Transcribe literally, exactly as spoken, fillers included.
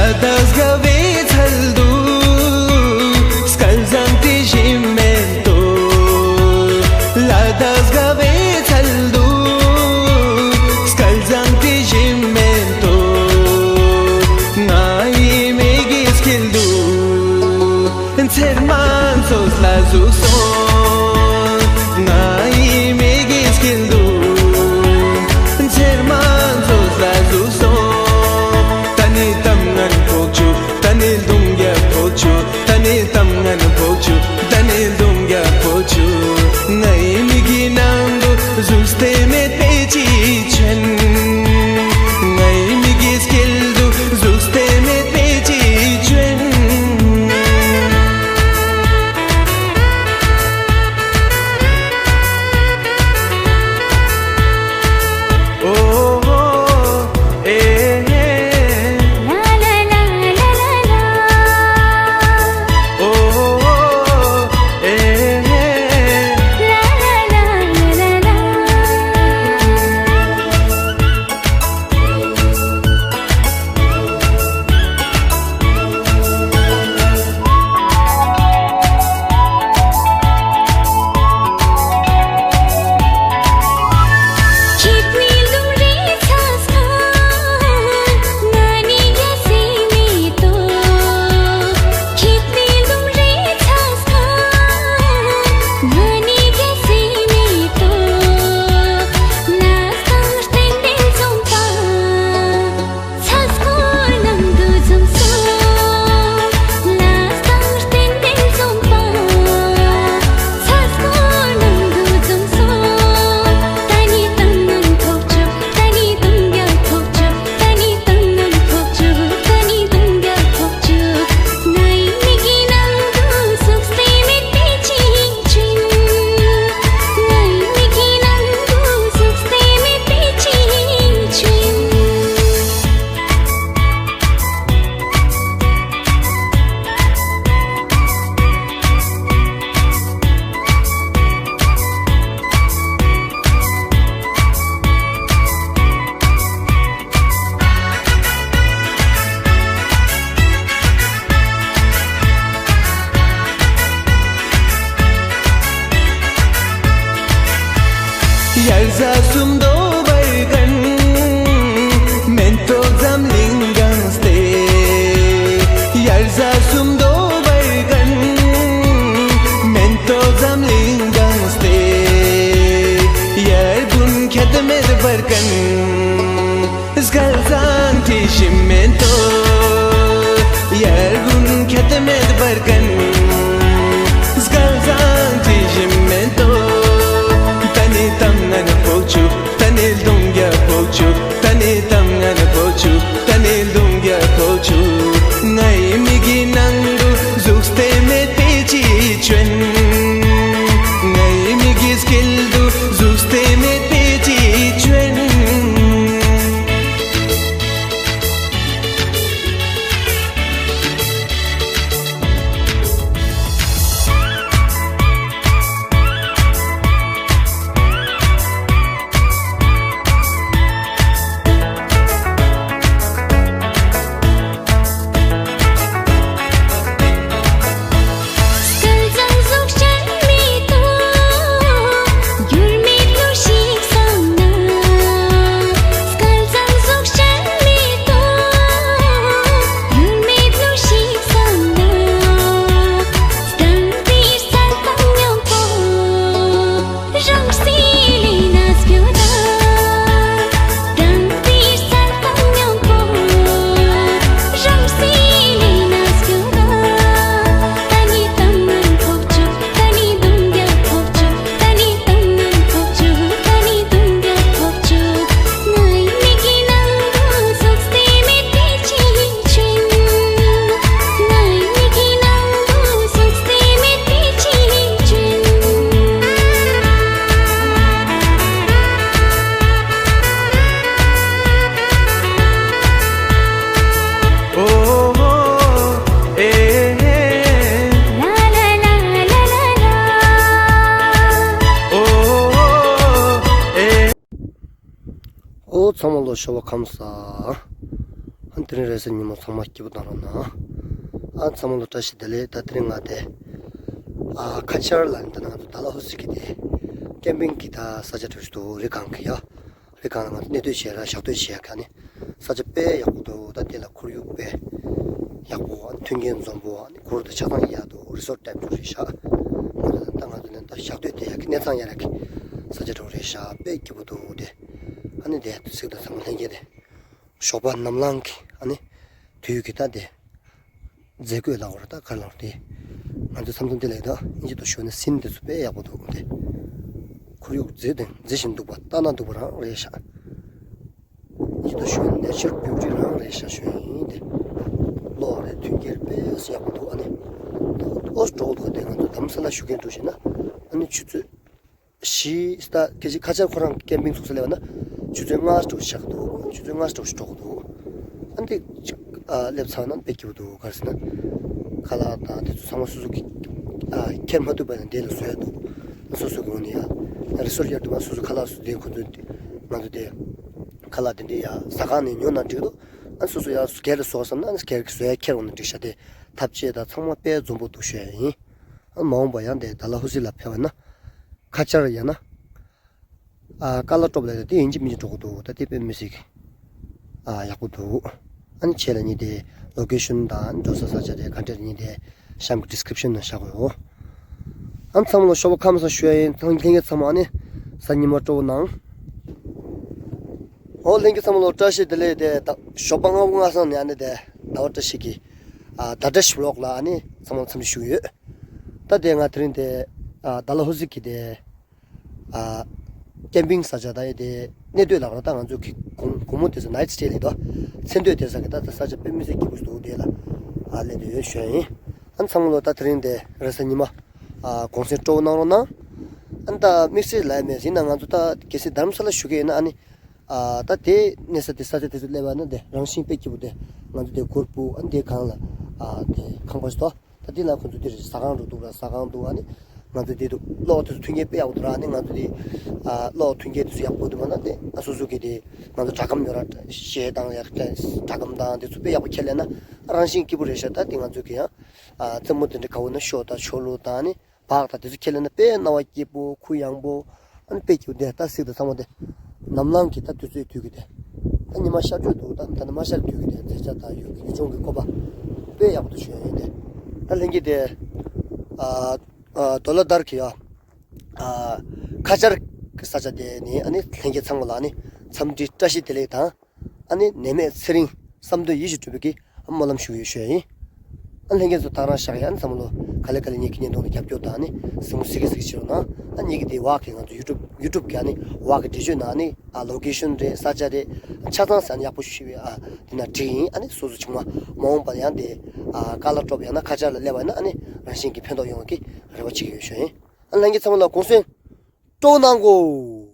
ལ་དྭགས་དགའ་བའི་ཚལ་དུ་སྐལ་བཟང་དྲི་ཞིམ་མེ་ཏོག་ལ་དྭགས་དགའ་བའི་ཚལ་དུ་སྐལ་བཟང་དྲི་ཞིམ་མེ་ཏོག་ང་ཡི་མིག་གི་དཀྱིལ་དུ། ཚེར་མ་མཚོ་ལ་ཟུག་སོང་། ང་ཡི་མིག་གི་དཀྱིལ་དུ། ཚེར་མ་མཚོ་ལ་ཟུག་སོང་། ད་ནི་གཏམ་ངན་ཕོག་བཅུག་ད་ནི་རྡུང་རྒྱག་ཕོག་བཅུག་ད་ནི་གཏམ་ངན་ཕོག་བཅུག་ད་ནི་རྡུང་རྒྱག་ཕོག་བཅུག་ང་ཡི་མིག་གི་ནང་དུ་ཟུག་སྟེ་མེད་པའི་ཅི་ཆེན། ངའི་མིག་གི་དཀྱིལ་དུ་གཟུགས་ཏེ་མེད་པའི་ཅི་ཆེན། ཨོ་ཨེ། ཨོ་ཨེ། དབྱར་རྩྭ་སུམ་མདོ་འབར་མཁན། མེ་ཏོག་འཛམ་གླིང་གང་སྟེ། དབྱར་རྩྭ་སུམ་མདོ་འབར་མཁན། མེ་ཏོག་འཛམ་གླིང་གང་སྟེ། དབྱར་དགུན་ཁྱད་མེད་འབར་མཁན། སྐལ་བཟང་དྲི་ཞིམ་མེ་ཏོག་དབྱར་དགུན་ཁྱད་མེད་འབར་མཁན། སྐལ་བཟང་དྲི་ཞིམ་མེ་ཏོག་ད་ནི་གཏམ་ངན་ཕོག་བཅུག་ད་ནི་རྡུང་རྒྱག་ཕོག་བཅུག་ད་ནི་གཏམ་ངན་ཕོག་བཅུག་ད་ནི་རྡུང་རྒྱག་ཕོག་བཅུག་ངའི་མིག་གི་ནང་དུ་གཟུགས་ཏེ་མེད་པའི་ཅི་ཆོན། ངའི་མིག་གི་དཀྱིལ་དུ་གཟུགས་ཏེ་མེད་པའི་ཅི་ཆོན། ཨོ་ཚང་མ་ལོ་ཤོ་བ་ཁམས་བཟང་། དེ་རིང་རེས་གཟའ་ཉིན་མོ་ཚང་མ་སྐྱིད་པོ་གནང་རོགས་གནང་། ཨ་ཚང་མ་ལ་བཀྲ་ཤིས་བདེ་ལེགས། ད་དེ་རིང་ང་དེ་ཨ་ཁ་ཆར་ལ་ནི་ད་ང་ཚོ་ཌལ་ཧོ་སི་གི་དེ་ཀེམ་པིང་གི་ད་ས་ཆ་འགྲོ་ཞིག་འདུག་རི་སྒང་གི་ཡ། རི་སྒང་ལ་ང་ཚོ་གནས་སྡོད་བྱེད་ར་ཞག་སྡོད་བྱེད་ཡ་ག་ནི་ས་ཆ་དཔེ་ཡག་པོ་འདུག་ད་དེ་ལ་ཁོར་ཡུག་དཔེ་ཡག་པོ། མཐུན་རྐྱེན་འཛོམས་པོ། གུར་དང་ཆ་ཚང་ཡག་འདུག་རི་སོར་ཊི་ཊའིབ་འདྲ་རེད་ཤག་ད་ང་ཚོ་ནི་ད་ཞག་སྡོད་དེ་ཡ་གི་གནས་ཚང་ཡ་ར་གི་ས་ཆ་འདྲ་རེད་ཤག་དཔེ་སྐྱིད་པོ་འདུག་དེ་ཨ་ནི་དེ་ཚིག་དང་ཚང་མ་ལྷན་རྒྱས་དེ། ཞོགས་པ་ནམ་ལངས་ཀྱི་ཨ་ནི་དུས་ཀྱི་ད་དེ་མཛེས་བཀོད་ལ་འོར་ད་གར་ལ་འོར་དེ་ང་ཚོ་མཚམས་མཚམས་དེ་ལས་ད་ཨིན་ཇི་དུ་ཞོན་ནས་སིན་དེ་ཚོ་དཔེ་ཡག་པོ་འདུག་དེ་ཁོར་ཡུག་མཛེས་དེ་མཛེས་བཞིན་འདུག་པ་ལྟ་ན་སྡུག་པ་རང་རེད་ཤག་ཨིན་ཇི་དུ་ཞོན་ནེ་ཆར་བིའུ་ཊི་རང་རེད་ཤག་ཞོན་ཡིན་དེ་ལོག་རེད། མཐུན་རྐྱེན་དཔེ་ཡག་པོ་འདུག་ཨ་ནི་ཨོ་སི་འགྲོ་འདུག་དེ་ང་ཚོ་དྷ་རམ་ས་ལ་བཞུགས་མཁན་འགྲོ་བཞིན་ན་ཨ་ནི་ཆུ་ཚོད་བཞི་ད་སྐད་ཆ་ཁ་ཆར་ཁོ་རང་ཀེམ་པིང་ཚུགས་ས་སླེབས་ན་ཆུ་ཚོད་ལྔ་སྤྲོ་ཞག་འདུག་ཆུ་ཚོད་ལྔ་སྤྲོ་ཞིག་འགྲོ་གི་འདུག་ཨ་འདི་ཅིག་ཨ་སླེབས་ཚར་ན་དཔེ་སྐྱིད་པོ་འདུག་ག་རེ་ཟེར་ན་ཁ་ལག་དང་དེ་ཚོ་ཚང་མ་སོ་སོ་གི་ཨ་ཁྱེར་མ་ཐུབ་པ་ཡིན་ན་འདི་ལ་བཟོ་ཡ་འདུག་སོ་སོ་གི་ངོས་ནས་ཡ་རི་སོར་ཊི་ཡར་དུ་མ་སོ་སོ་ཁ་ལག་སོ་དེ་ཁོ་ཚོ་ང་ཚོ་དེ་ཁ་ལག་དེ་འདྲ་ཡ་ཟ་ཁང་ནས་ཉོ་ན་འགྲིག་འདུག་ཨ་སོ་སོ་ཡ་སྒེར་ལ་བཟོ་བསམ་ན་སྒེར་གྱི་བཟོ་ཡ་ཁྱེར་འོང་ན་འགྲིག་ཤག་དེ་ཐབས་ཤེས་དང་ཚང་མ་དཔེ་འཛོམས་པོ་འདུག་ཞུ་ཡ་ཡིན། ཨ་མ་འོངས་པ་ཡང་དེ་ཌལ་ཧོ་སི་ལ་ཕེབས་པ་ན། ཁ་ཆར་ཡང་ན། ཨ་ཀ་ལ་ཀྲོབ་ལ་དེ་ཡིན་གཅིག་མིན་གཅིག་འགྲོ་གི་འདུག་ད་དེ་དཔེ་མི་སྲིད་ཀྱི་ཨ་ཡག་པོ་འདུག་ཨ་ནི་ཆེད་ལ་ནི་དེ་ལོ་ཀེ་ཤོན་དང་འགྲོ་ས་ས་ཆ་དེ་ག་འདྲ་ནི་དེ་གཤམ་གྱི་ཌི་སི་ཀི་རིབ་ཤོན་ནང་བཞག་གོ་ཡོ། ཨ་ཚང་མ་ལ་ཞོགས་པ་ཁམས་བཟང་ཞུ་ཡ་ཡིན། ཚང་ལྷན་རྒྱས་ཚང་མ་ཨ་ནི་གཟའ་ཉི་མ་སྤྲོ་བོ་གནང་། ཨོ་ལྷན་རྒྱས་ཚང་མ་ལ་བཀྲ་ཤིས་བདེ་ལེགས། དེ་ད་ཞོགས་པ་སྔ་པོ་སྔ་སང་ནས་ཨ་ནི་དེ་ཟླ་བ་བཀྲ་ཤིས་ཀྱི་ཨ་ཟླ་བཀྲ་ཤིས་བི་ལོག་ལ་ཨ་ནི་ཚང་མ་འཚམས་འདྲི་ཞུ་གི་ཡོད། ད་དེ་ང་དེ་རིང་དེ་ཨ་ཌལ་ཧོ་སི་གི་དེ། ཨ་ཀེམ་པིང་ས་ཆ་ད་ཡོད་དེ་གནས་སྡོད་ལ་ར་ད་ང་ཚོ་གི་གུང་གུང་མོ་དེ་ཚོ་ནའིཊ་སི་ཊེ་ལས་དོ་མཚན་སྡོད་དེ་ས་གི་ད་ད་ས་ཆ་དཔེ་མི་སྲིད་སྐྱིད་པོ་ཞིག་འདུག་དེ་ལ་ཨ་སླེབས་དེ་ཡོད་ཞུ་ཡ་ཡིན། ཨ་ཚང་མ་ལོ་ད་དེ་རིང་དེ་རེས་གཟའ་ཉི་མ་ཨ་གུང་སེང་སྤྲོ་བོ་གནང་རོགས་གནང་། ཨ་ད་དམིགས་བསལ་ལ་ཡ་མེད་ཟིན་ན་ང་ཚོ་ད་གལ་སྲིད་དྷ་རམ་ས་ལ་བཞུགས་ཀྱི་ཡིན་ན་ཨ་ནི་ཨ་ད་དེ་གནས་ས་དེ་ས་ཆ་དེ་ཚོ་སླེབས་པ་ན་དེ་རང་བཞིན་དཔེ་སྐྱིད་པོ་དེ་ང་ཚོ་དེ་གུར་སྤུ་ཨ་དེ་གང་ལ་ཨ་དེ་ཁང་པ་ཞིག་དོ། ད་འདི་ལ་ཁོ་ཚོ་འདིར་ཟ་ཁང་འགྲོ་འདུག་ར་ཟ་ཁང་འདུག་ཨ་ནི་ང་ཚོ་འདི་འདུག་གློག་དེ་ཚོ་མཐུན་རྐྱེན་དཔེ་ཡག་པོ་འདུག་ར། ཨ་ནི་ང་ཚོ་འདི་ཨ་གློག་མཐུན་རྐྱེན་དེ་ཚོ་ཡག་པོ་འདུག་མ་ན་དེ་ཨ་སོ་སོ་གི་དེ་ང་ཚོ་སྒྲ་སྒམ་ཡོད་ར། གཞས་དང་ཡག་སྒྲ་སྒྲ་སྒམ་དང་དེ་ཚོ་དཔེ་ཡག་པོ་ཁྱེར་ལེན་ན་རང་བཞིན་སྐྱིད་པོ་རེད་ཤག་ད་དེ་ང་ཚོ་གི་ཡང་ཨ་རྩེད་མོ་དེ་འདྲ་ག་བོ་ན་ཤོ་དང་ཆོ་ལོ་དང་ཨ་ནི་བག་དང་དེ་ཚོ་ཁྱེར་ལེན་ན་དཔེ་སྣང་བ་སྐྱིད་པོ་ཁུ་ཡངས་པོ་ཨ་ནི་དཔེ་སྐྱིད་པོ་དེ་ད་གཟིགས་དང་ཚང་མ་དེ་ནམ་ལངས་ཀྱི་ད་དུས་ཚོད་དུས་ཀྱི་དེ། ད་ཉི་མ་ཤར་གྲོལ་འདུག་ད་ད་ནི་མ་ཤར་དུས་ཀྱི་དེ་མཛེས་ཆ་དང་ཡུལ་གྱི་ཡུལ་ལྗོངས་ཀྱི་བཀོད་པ་དཔེ་ཡག་པོ་འདུག་ཞུ་ཡ་ཡིན་ཏེ། ད་ལྷན་རྒྱས་དེ་ཨ་ཨ་ཌོ་ལ་དར་གྱི་ཡ་ཨ་ཁ་ཆར་གྱི་ས་ཆ་དེ་ནི་ཨ་ནི་ལྷན་རྒྱས་ཚང་མ་ལ་ཨ་ནི་འཚམས་འདྲི་བཀྲ་ཤིས་བདེ་ལེགས་དང་། ཨ་ནི་ནད་མེད་ཚེ་རིང་བསམ་དོན་ཡིད་བཞིན་འགྲུབ་པའི་གི་སྨོན་ལམ་ཞུ་ཡོད་ཞུ་ཡ་ཡིན། ཨ་ལྷན་རྒྱས་ཚོ་ཐག་རང་བཞག་ཡ་ཨ་ནི་བསམ་བློ་ག་ལེ་ག་ལེ་ཉིད་ཀྱི་བརྙན་ཐུང་ལ་རྒྱབ་སྐྱོར་དང་ཨ་ནི་གཟིགས་མོ་གཟིགས་གི་གཟིགས་ཞུ་རོགས་གནང་། ཨ་ཉིད་ཀྱི་དེ་ཝག་གི་ང་ཚོ་ཡུ་ཊུབ་ཡུ་ཊུབ་གི་ཨ་ནི་ཝག་གི་འགྲེལ་བརྗོད་ནང་ཨ་ནི་ཨ་ལོ་ཀེ་ཤོན་རེད་ས་ཆ་རེད་ཆ་ཚང་ཟ་ནི་ཡག་པོ་ཞུ་བའི་ཨ་དེ་ན་བྲིས་ཡིན། ཨ་ནི་སོ་སོ་ཆུང་མ་མ་འོངས་པ་ཡང་དེ་ཨ་ཀ་ལ་ཀྲོབ་ཡང་ན་ཁ་ཆར་ལ་སླེབས་པ་ཡིན་ན་ཨ་ནི་རང་བཞིན་གྱི་ཕན་ཐོགས་ཡོང་བ་གི་རེ་བ་བྱེད་ཀྱི་ཡོད་ཞུ་ཡིན། ཨ་ལྷན་རྒྱས་ཚང་མ་ལ་གུང་སེང་སྤྲོ་གནང་གོ།